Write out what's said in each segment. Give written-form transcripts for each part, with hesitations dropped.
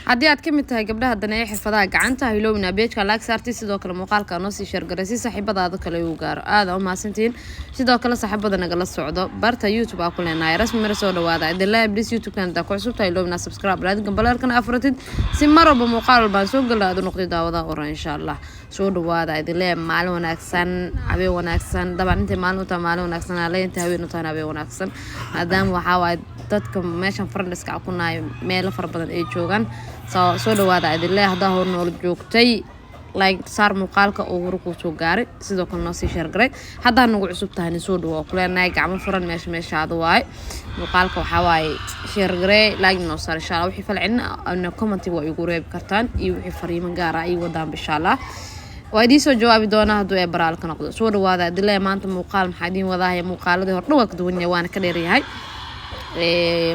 Haddii aad ka mid tahay gabdhaha daneeya xirfadaha gacanta, hilowna page-ka like saartay, sidoo kale muuqaalka noo sii share garay si saaxiibadaada kale uu gaaro. Aada u mahadsantihiin. Sidoo kale saaxiibada nagala socdo barta YouTube aa ku leenahay Rasmi Mira, soo dhawaada. Idinlaa please, YouTube-kan hadaa ku cusub tahay, hilowna subscribe, raadinka baleerkana afuratid si mar walba muuqaal walbaan soo gelna aad u noqday daawadaha oran, insha Allah. Soo dhawaada idinlee. Maalin wanaagsan, habeen wanaagsan. Dabcan intay maalin u tahay maalin wanaagsan ale, intay habeen u tahay habeen wanaagsan, maadaama waxaa waaye dadka meeshan friends-ka ku nahay meelo fara badan ay joogaan. Soo dhawaada idinlee. Haddaa hor noola joogtay, like saar muuqaalka oo hore kuu soo gaaray, sidoo kale noo sii share garay. Haddaa nagu cusub tahay, soo dhawo kuleenahay, gacmo furan. Meesha meeshaada waaye. Muuqaalka waxaa waaye share garee, like noo saar, insha Allah. Wixii falcelin ana comment-iga waa igu reebi kartaan iyo wixii fariimo gaara ay wadaanba, insha Allah waa idiin soo jawaabi doonaa hadduu ee baraal ka noqdo. Soo dhawaada idinlee. Maanta muuqaal maxaa idiin wadaahaya? Muuqaaladii hore dhan waa ka duwan yahay, waana ka dheeryahay.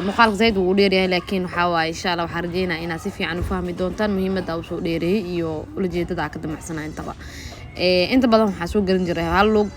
Muuqaalka zaid wuu u dheeryahay, laakiin waxaa waaye insha Allah waxaan rajeynaya inaad si fiican u fahmi doontaan muhiimadda usoo dheereeyay iyo ulajeedada ka damacsana. Intaba inta badan waxaa soo gelin jiray hal lug,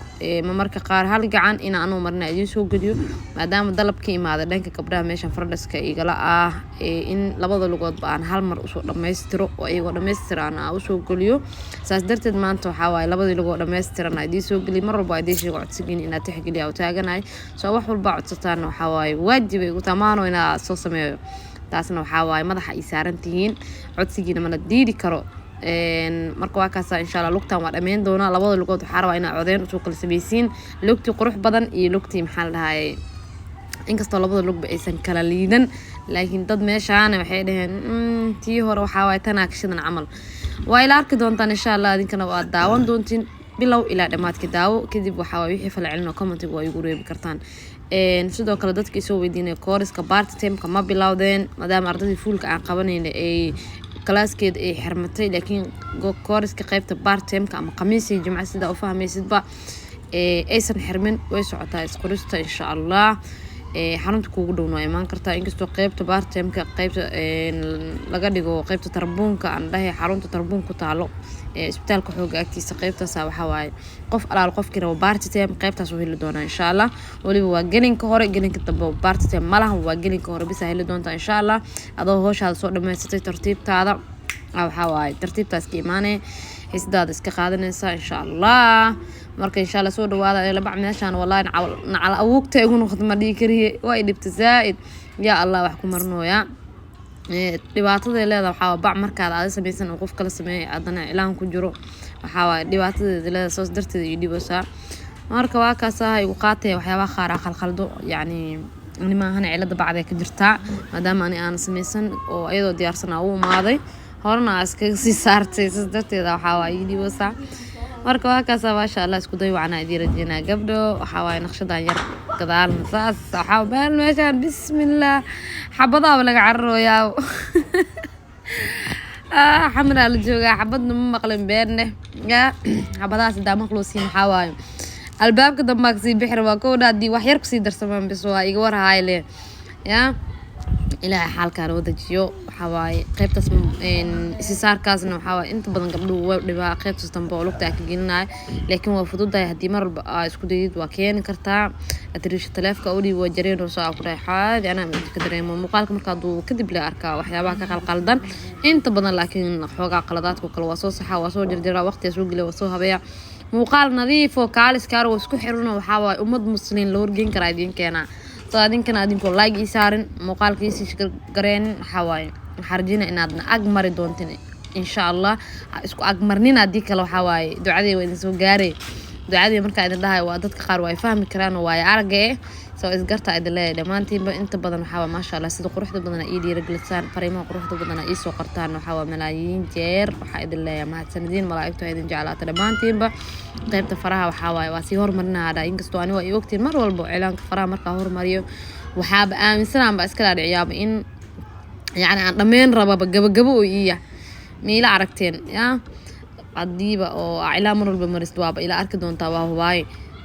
marka qaar hal gacan in anuu marna idiin soo geliyo, maadaama dalab ka imaaday dhanka gabdhaha meeshan friends-ka igala ah in labada lugoodba aan hal mar usoo dhammaystiro oo iyagoo dhammaystiran aan usoo geliyo. Saas darteed maanta waxaa waaye labadii lugoo dhammaystiran aan idiin soo geliyo. Mar walba idiin sheego codsigiin inaad tixgeliya u taaganahay, soo wax walba codsataana waxaa waaye waajib ay ugu tamaano inaad soo sameeyo. Taasna waxaa waaye madaxa ay saaran tihiin, codsigiina mana diidi karo. Marka waa kaasa, insha Allah lugtan waa dhameyn doonaa. Labada lugood waxaa rabaa inaa codeen usoo kala samaysiin, lugtii qurux badan iyo lugtii maxaa la dhahaye. Inkastoo labada lugba aysan kala liidan, laakiin dad meeshaana waxay dhaheen tii hore waxaa waaye tanaa kashidan camal. Waa ila arki doontaan, insha Allah. Idinkana waad daawan doontiin bilow ilaa dhammaadka. Daawo, kadib waxaa waye wixii falcelin oo comment-iga waa igu reebi kartaan. Sidoo kale dadka isoo weydiinaya course-ka part time-ka ma bilowdeen, maadaama ardadii full-ka aan qabanayna ay class-keeda ay xirmatay, laakiin course-ka qeybta part time-ka ama Khamiis iyo Jimco sidaa u fahmaysidba aysan xirmin, way socotaa isqorista, insha Allah. Xarunta kuugu dhowna waa imaan kartaa, inkastoo qeybta part time-ka qeybta laga dhigo qeybta Tarbuunka aan dhahay, xarunta Tarbuun ku taalo isbitaalka xooga agtiisa. Qeybtaasa waxaa waaye qof alaal qofkii rabo part time qeybtaas u heli doonaa, insha Allah. Weliba waa gelinka hore, gelinka dambe part time malahan, waa gelinka hore bisa heli doontaa, insha Allah. Adoo hooshaada soo dhamaysatay, tartiibtaada waxaa waaye tartiibtaas ka imaanaya, xiisadaada iska qaadanaysa, insha Allah. Marka insha Allah soo dhawaada. Labac meeshaan wallahi nacal awoogta igu noqota, ma dhihi kariye, waa i dhibta zaa-id. Yaa Allah, wax ku marinooyaa dhibaataday leedahay waxaa bac markaad aada samaysan oo qof kala sameeya, haddana cilaan ku jiro, waxaa waaye dhibaatadeeda leedahay, saas darteed iyo dhibaysaa. Marka waa kaasaha igu qaataya waxyaabaha qaar aa khalkhaldo, yacni ani maahana, cilada bacday ka jirtaa, maadaama ani aan samaysan oo iyadoo diyaarsan aa u imaaday, horena aa iskaga sii saartay, saas darteeda waxaa waaye ii dhibaysaa. Marka waa kaasa, maasha Allah, isku day wacanaa idiin rajeynaa. Gabdho, waxaa waaye naqshadan yar gadaalna saas waxaa meel meeshaan, bismillah, xabadaaba laga cararooyaa. Xamaraa la joogaa, xabadna ma maqlin beenne ya. Xabadahaas hadaa maqloosiin, waxaa waaye albaabka dambaa kasii bixi rabaa kowdha. Haddii wax yar kusii darsamaan bis waa iga warhaay le ya. Ilaahay xaalkaa noo dejiyo. Waxaa waaye qaybtaas isisaarkaasna waxaa waaye inta badan gabdhuhu way dhibaa qaybtaas dambe oo lugta ka gelinayo, laakiin waa fududahay. Haddii mar walba aa isku dayid, waa keeni kartaa. Atariisha taleefka u dhiib, waa jareenayso aa ku dhahay xaadi. Anaa ka dareemo muuqaalka markaa duubo kadib la arkaa waxyaabaha ka qalqaldan inta badan, laakiin xoogaa qaladaadka kale waa soo saxaa, waa soo jarjaraa, waqtigaa soo geliya, waa soo habeeya. Muuqaal nadiif oo kaalis kaar oo isku xiran waxaa waaye ummad Muslimiin la horgeyn karaa idiin keenaa. Soo adinkana adinkoo like ii saarin, muuqaalka iisii gareenin, waxaa waaye waxaa rajeynaya inaadna ag mari doontin, insha Allah. Ha isku agmarnin, haddii kale waxaa waaye ducadii waa idin soo gaaray. Ducadii markaa idin dhahayo waa dadka qaar waa ay fahmi karaan oo waaye aragga soo isgarta idin leeyahay dhammaantiinba. Inta badan waxaa waa maasha Allah sida quruxda badan ii dhiirigelisaan, fariimaha quruxda badan ii soo qortaan. Waxaa waa malaayiin jeer waxaa idin leeyahay mahadsanadiin, malaa'igtu ha idin jeclaata dhammaantiinba. Qaybta faraha waxaa waaye waa sii hormarinaa dha, inkastoo ani waa ii ogtiin mar walba cilaanka faraha markaa hormariyo, waxaaba aaminsanaan ba iska dhaadhiciyaaba in yacni aan dhammeyn rababa gabagabo oo iiya miila aragteen ya. Hadiiba oo cilaa mar walba marist waaba ila arki doontaa, waa hubaaye.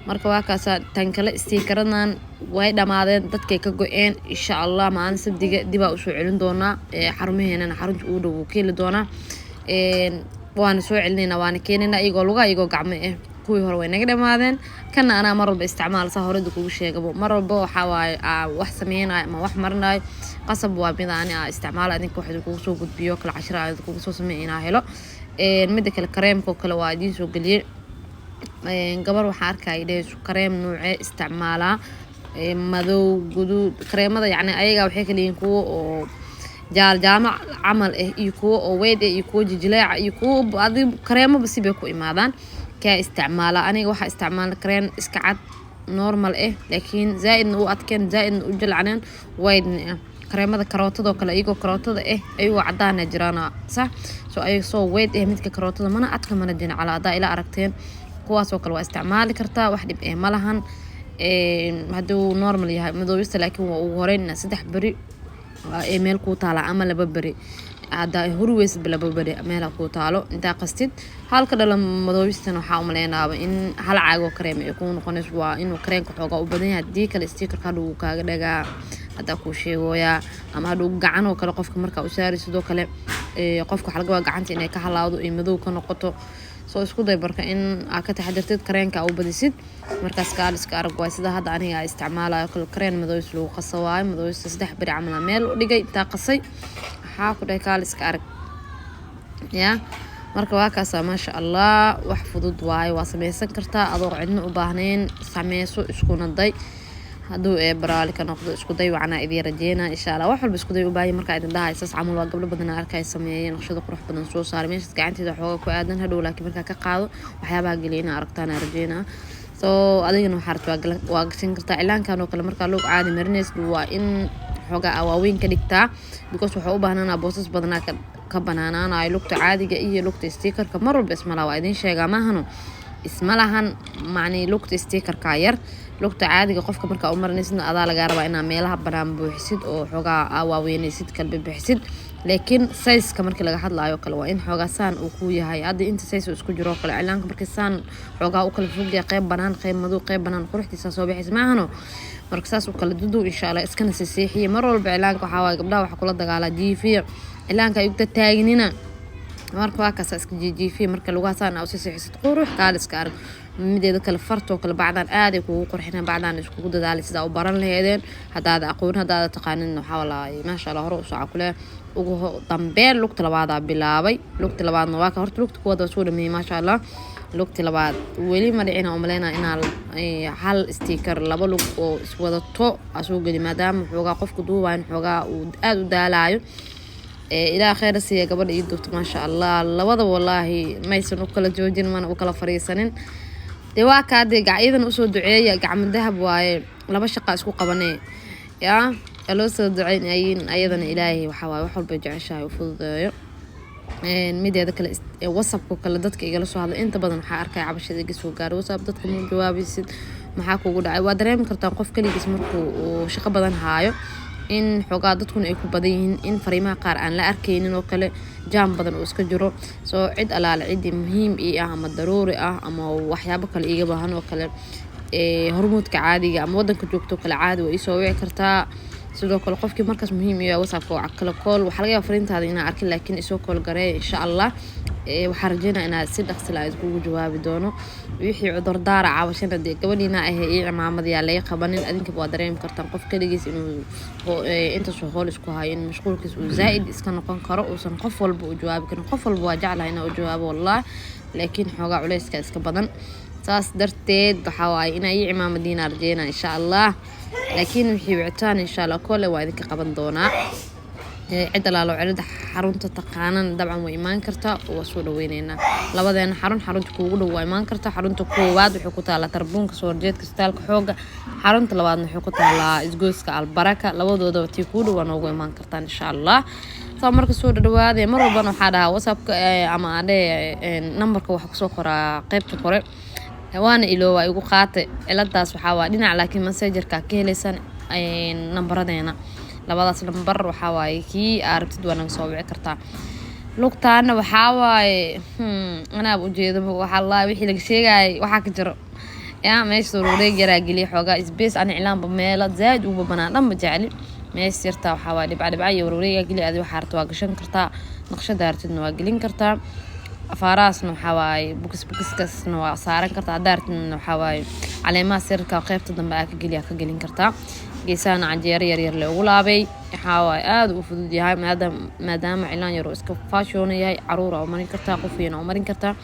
Marka waa kaasa. Tan kale sticker-adan way dhamaadeen, dadkay ka go-een. Insha Allah maalin Sabdiga dibaa usoo celin doonaa, xarumaheenana xarunta ugu dhow wuu ka heli doonaa. Waana soo celinayna, waana keenayna iyagoo luga iyagoo gacmo ah. Kuwii hore way naga dhamaadeen. Kana anaa mar walba isticmaal, saa horeda kugu sheegabo. Mar walba waxaa waaye wax sameynayo ama wax marinayo, qasab waa mid ani aa isticmaala. Idinka wax idinkugu soo gudbiyo kale, cashira aa idinkugu soo sameeya inaa helo. Mida kale, kareemka oo kale waa idiin soo geliyey. Gabar waxaa arkaya dhehayso: "Kareem nuucee isticmaalaa, madow, guduud?" Kareemada yacni ayaga waxay kala yihiin kuwo oo jaaljaamo camal ah, iyo kuwo oo weyd ah, iyo kuwo jijileeca, iyo kuwo adi kareemaba sibay ku imaadaan. Kaa isticmaala? Aniga waxaa isticmaala kareen iska cad, normal ah, laakiin zaa-idna u adkeen, zaa-idna u jilcneen, weydna ah. Kareemada karootadoo kale, iyagoo karootada ah, ayagoo cadaana jiraan, sax? So ayaga soo weyd ah, midka karootada mana adka mana jincala. Haddaa ila aragteen, kuwaasoo kale waa isticmaali kartaa, wax dhib eh ma lahan hadduu normal yahay madoobista. Laakiin waa ugu horeyn inaad 3 beri ee meel kuu taala ama 2 beri, haddaa hurweysba 2 beri meela kuu taalo intaa qastid. Halka dhala madoobistana waxaa umaleynaaba in hal caagoo kareem ay kuu noqonayso. Waa inuu kareenka xoogaa u badan yahay, haddii kale stickerka hadhow wuu kaaga dhagaa, haddaa kuu sheegooyaa. Ama hadhow gacan oo kale qofka markaa u saari, sidoo kale qofka waxaa laga yaabaa gacanta inay ka halaawdo iyo madow ka noqoto. Soo isku day marka in aa ka taxadirtid, kareenka aa u badisid. Markaas kaaliska arag waay. Sida hadda aniga aa isticmaalayo kale, kareen madoobis lagu qasa waayo. Madoobista 3 beri camal aa meel u dhigay intaa qasay. Waxaa ku dhahay kaaliska arag ya. Marka waa kaasaa, maasha Allah, wax fudud waaye, waa sameysan kartaa adoo cidna u baahnayn. Sameyso, iskuna day hadduu ee baraali ka noqdo. Isku day wacanaa idiin rajeynaa, insha Allah. Wax walba isku day u baahaya. Markaa idin dhahay saas camal, waa gabdho badan arkay sameeyeen, naqshado qurux badan soo saaray. Meeshaas gacanteeda xooga ku aadan hadhow, laakiin markaa ka qaado waxyaabaha geliya inaa aragtaan aan rajeynaa. So adigana waxaa rabta waa gashan kartaa. Cilaankan oo kale markaa loog caadi marinaysid, waa in xoogaa aa waaweyn ka dhigtaa, because waxaa u baahnanaa boosas badanaa ka banaanaanayo. Lugta caadiga iyo lugta stickerka mar walba ismalaha, waa idiin sheegaa, maahano? Isma lahan. Macnii lugta stickerka yar, lugta caadiga qofka markaa u marinaysidna, adaa lagaa rabaa inaa meelaha banaan buuxisid oo xoogaa aa waaweynaysid, kalba bixisid. Laakiin sizeka markii laga hadlaayo kale, waa in xoogaa saan uu ku yahay. Hadda inta size uu isku jiro kale, cilaanka markii saan xoogaa u kala fogyahay, qeyb banaan, qeyb madow, qeyb banaan, quruxdiisa soo baxaysa, maahano? Marka saas u kala dudow, insha Allah, iskana siseexiya. Mar walba cilaanka waxaa waaye gabdhaha waxaa kula dagaalaa jiifiya cilaanka, ay ugta taaginina. Marka waa kaasa, iska jiijiifiya. Marka lugaha saan aa usii seexisid, qurux kaaliska arag. Mideeda kale, fartoo kale bacdaan aaday kugu qurxina. Bacdaan iskugu dadaalay sidaa u baran laheedeen haddaada aqoon, haddaada taqaanin. Waxaa walaahi, maasha Allah, hore u soco kule. Ugu dambeyn lugta labaadaa bilaabay. Lugta labaadna waa ka. Horta lugta kuwaad waa soo dhameeyey, maasha Allah. Lugta labaad weli ma dhicina, umaleynaa inaa hal sticker laba lug oo iswadato aa soo geli, maadaama xoogaa qofka duubayan xoogaa uu aada u daalaayo. Ilaa kheyr siiya gabadha ii duubta, maasha Allah. Labada walaahi maysan u kala joojin, mana u kala fariisanin. Dee waa kaa, dee iyadana usoo duceeya, gacmo dahab waaye, laba shaqa isku qabanee yaa loo soo duceyn. Ayadana Ilaahay waxaa waaye wax walbay jeceshahay u fududeeyo. Mideeda kale, WhatsAppko kale dadka igala soo hadla inta badan waxaa arkaya cabashada iga soo gaaro WhatsApp: "Dadka ma jawaabaysid, maxaa kugu dhacay?" Waa dareemi kartaa qof kaligiis markuu uu shaqo badan haayo in xoogaa dadkuna ay ku badan yihiin, in fariimaha qaar aan la arkaynin oo kale, jaam badan uu iska jiro. Soo cid alaale ciddii muhiim ii ah ama daruuri ah ama waxyaabo kale iiga baahan oo kale, Hormuudka caadiga ama wadanka joogto kale, caadi waa iisoo wici kartaa. Sidoo kale qofkii markaas muhiim iyo WhatsAppka waa kala call. Waxaa laga yaaba fariintaada inaa arkin, laakiin isoo call gareeya, insha Allah. Waxaa rajeynaya inaa si dhaqsi la iskugu jawaabi doono. Wixii cudurdaara caawashana, dee gabadhiina ahe iyo cimaamadayaa laga qabanin. Adinkaba waa dareemi kartaan qof kaligiis inuu intaasoo hool isku hayo, in mashquulkiis uu zaa-id iska noqon karo, uusan qof walba u jawaabi karin. Qof walba waa jeclahay inaa u jawaabo wallah, laakiin xoogaa culeyska iska badan. Saas darteed waxaa waaye inaa ii cimaamadiina rajeynaa, insha Allah. Laakiin wixii wicitaan, insha Allah, kole waa idinka qaban doonaa. Cid alaalo cilada xarunta taqaanan dabcan way imaan kartaa, waa soo dhaweyneynaa. Labadeena xarun, xarunta kuugu dhow waa imaan kartaa. Xarunta koowaad waxay ku taalaa Tarbuunka, soo horjeedka isbitaalka Xooga. Xarunta labaadna waxay ku taalaa isgoyska Albaraka. Labadoodaba tii kuu dhow waa noogu imaan kartaan, insha Allah. Saa marka soo dhadhawaadee. Mar walbana waxaa dhahaa WhatsAppka ama adhe nambarka waxaa kusoo qoraa qeybta kore, waana iloowa igu qaatay ciladaas. Waxaa waa dhinac, laakiin Messengerka ka heleysaan nambaradeena. Labadaas lambar waxaa waaye kii aa rabtid waa naga soo wici kartaa. Lugtaana waxaa waaye anaaba ujeedaba, waxaa laa wixii laga sheegayay waxaa ka jiro yaa meesha wareeg yaraa geliya, xoogaa space. Ani cilaanba meelo zaaid uba banaan dhan ma jecli. Meesha yartaa waxaa waaye dhibca dhibca iyo warwareegaa geliya. Adi waxaa rabta waa gashan kartaa, naqshada rabtidna waa gelin kartaa. Afaarahaasna waxaa waaye bukis bukiskaasna waa saaran kartaa. Haddaa rabtidna waxaa waaye caleemaha sirarka qeybta dambe aa ka geliya, ka gelin kartaa. Geesahana canjeero yaryar le ugu laabay. Waxaa waaye aada u fudud yahay, maadaama cilaan yar oo iska fashion yahay. Caruur aa u marin kartaa, qof weyn aa u marin kartaa,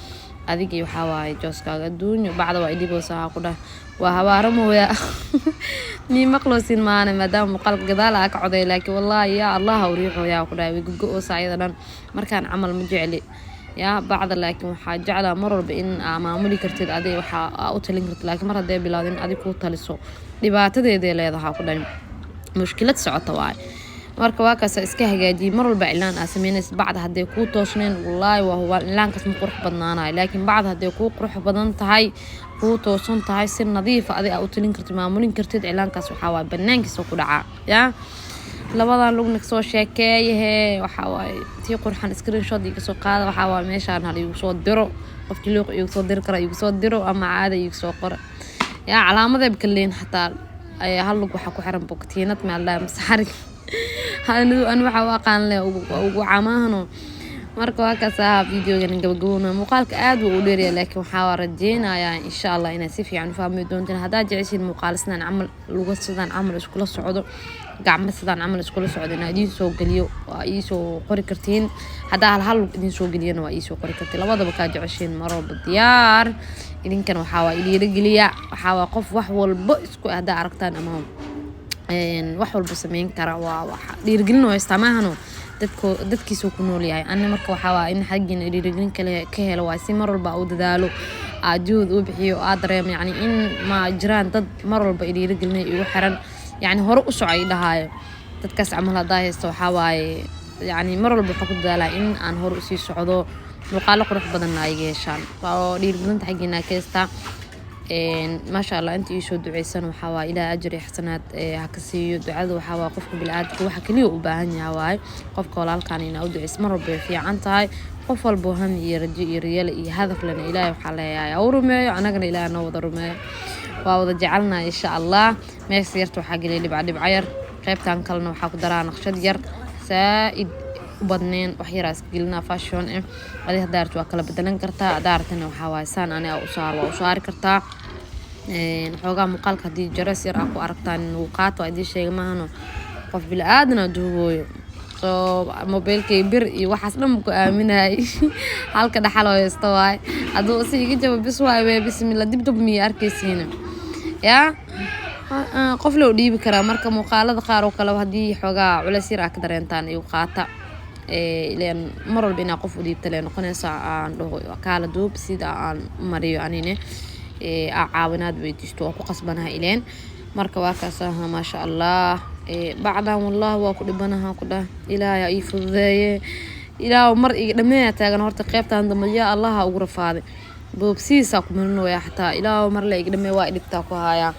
adigii waxaa waaye jooskaaga adduunyo. Bacda waa idhiboosa ku dhah, waa habaaro mooya mii maqloosin maana, maadaama muuqaalka gadaal aa ka coday. Laakiin wallaahi yaa Allah u riixooyaa ku dhahay, way gogo-oosa ayada dhan. Markaan camal ma jecli yaa bacda, laakiin waxaa jeclaa mar walba in aa maamuli kartid, adig waxaa aa u talin kartid. Laakiin mar haddee bilowda in adig kuu taliso, dhibaatadeeday leedahaa ku dhahay, mushkilad socota waaye. Marka waa kaasa iska hagaajiyay. Mar walba cilaan aa sameynaysa, bacda hadday kuu toosneen, wallaahi waa hubaan cilaankaas ma qurux badnaanayo. Laakiin bacda hadday kuu qurux badan tahay, kuu toosan tahay, si nadiifa adig aa u talin kartid, maamulin kartid, cilaankaas waxaa waaye banaankiisa ku dhacaa. Yaa labadan lugna kasoo sheekeeyahe, waxaa waaye tii qurxan screenshot iga soo qaada. Waxaa waaye meeshaan hal igu soo diro, qofkii luuq igu soo diri kara igu soo diro, ama caada igu soo qora. Yaa calaamadeeb kaleyn xataa ayaa hal lug waxaa ku xiran bogtiinad meeldhaa mise xarig an waxaa u aqaan leh ugu camaahano. Marka waa kaas ahaa videogan gabagabowna. Muuqaalka aad wuu u dheeraya, laakiin waxaa rajeynayaa insha Allah inaad si fiican u fahmi doontaan. Haddaad jeceshiin muuqaal sidaan camal, luga sidaan camal iskula socdo, gacmo sidaan camal iskula socdo inaa idiin soo geliyo, waa iisoo qori kartiin. Haddaa hal hal lug idiin soo geliyana, waa iisoo qori kartiin. Labadaba kaa jeceshiin mar walba diyaar. Idinkan waxaa waa idhiirageliya. Waxaa waa qof wax walbo isku haddaa aragtaan ama wax walba sameyn kara, waa wax dhiirigelin oo haystaa maahano, dadko dadkiisuu ku nool yahay. Ani marka waxaa waa in xaggiina dhiirigelin kale ka helo, waa si mar walba u dadaalo, aa juhud u bixiyo, aa dareemo yacni in ma jiraan dad mar walba i dhiirigelinaya, igu xiran, yacni hore u soco i dhahaayo. Dadkaas camal haddaa haysto, waxaa waaye yacni mar walba waxaa ku dadaalaa in aan hore usii socdo, muuqaalo qurux badanna ay iga yeeshaan oo dhiirigelinta xaggiina ka haystaa. Maasha Allah, inta iisoo duceysan waxaa waaye Ilaah ajir iyo xasanaad ha ka siiyo. Ducada waxaa waaye qofka biniaadamka waxa kaliya u baahan yahay waaye. Qofka walaalkaan inaa u duceysa mar walba way fiican tahay. Qof walbo hami iyo rajo iyo riyale iyo hadaf lena, Ilaahay waxaa leeyahay ha u rumeeyo, anagana Ilaahay noo wada rumeeyo. Waa wada jecelnahay insha Allah. Meesha yarta waxaa geliyay dhibca dhibca yar. Qaybtan kalena waxaa ku daraa naqshad yar, saa-id u badneen, wax yaraa iska gelinaa fashion eh. Adi haddaa rabto waa kala bedelan kartaa, haddaa rabtana waxaa waaye saan ani aa u saar, waa u saari kartaa. Xoogaa muuqaalka haddii jarees yar aa ku aragtaan inuu qaato, waa idiin sheega maahano, qof bili-aadan aa duubooyo, soo mobiilkay bir iyo waxaas dhan ku aaminayay. Halka dhaxal oo haysto waay, hadduu si iga jabo bis waay wee, bismillah, dib dib miya arkaysiina. Yaa qof loo dhiibi karaa. Marka muuqaalada qaar oo kale haddii xoogaa culeys yar aa ka dareentaan, igu qaata. Ileen mar walba inaa qof u dhiibta lee noqonaysa, aan dhaho kaala duub sida aan mariyo, anine aa caawinaad weydiisto, waa ku qasbanaha ileen. Marka waa kaas aha, maasha Allah. Bacdan wallahi waa ku dhibanaha ku dhah, Ilaahay ii fududeeye, Ilaah mar iga dhameeya taagan. Horta qeybtan dambe yaa Allaha ugu rafaaday, boobsiisaa ku marinooya xataa. Ilaah mar la iga dhameeya, waa idhibtaa ku hayaa.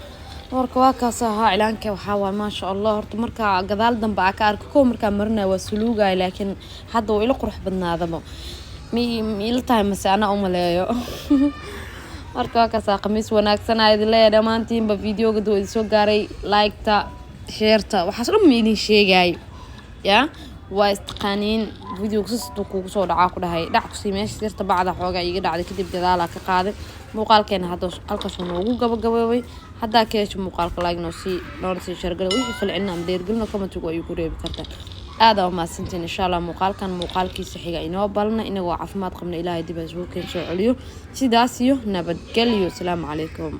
Marka waa kaas ahaa cilaanka. Waxaa waay maasha Allah. Horta markaa gadaal dambe aa ka arka kow markaa marinaya waa suluugaya, laakiin hadda waa ila qurux badnaadaba. Mi ila tahay mase anaa umaleeyo? Marka waa kaas khamiis wanaagsan aa idin leeyahay dhammaantiinba. Videoga duu idin soo gaaray, like-ta, share-ta, waxaas dhan ma idin sheegaayo, yaa waa istaqaaniin. Videoga sastuu kugu soo dhacaa ku dhahay, dhac kusii. Meesha sirta bacda xoogaa iiga dhacday, kadib gadaalaa ka qaaday. Muuqaalkeena hadda halkaasuu noogu gabagaboobay. Haddaa ka hesho muuqaalka, like noo sii, noona sii share gala. Wixii falcelina ama dheergelino, commentigu ayuu ku reebi kartaa. Aada u mahadsantiin. Insha Allah muuqaalkan muuqaalkiisa xiga inoo balna, inagoo caafimaad qabna. Ilaahay dib ha isugu keen soo celiyo. Sidaas iyo nabadgelyo. Asalaamu calaykum.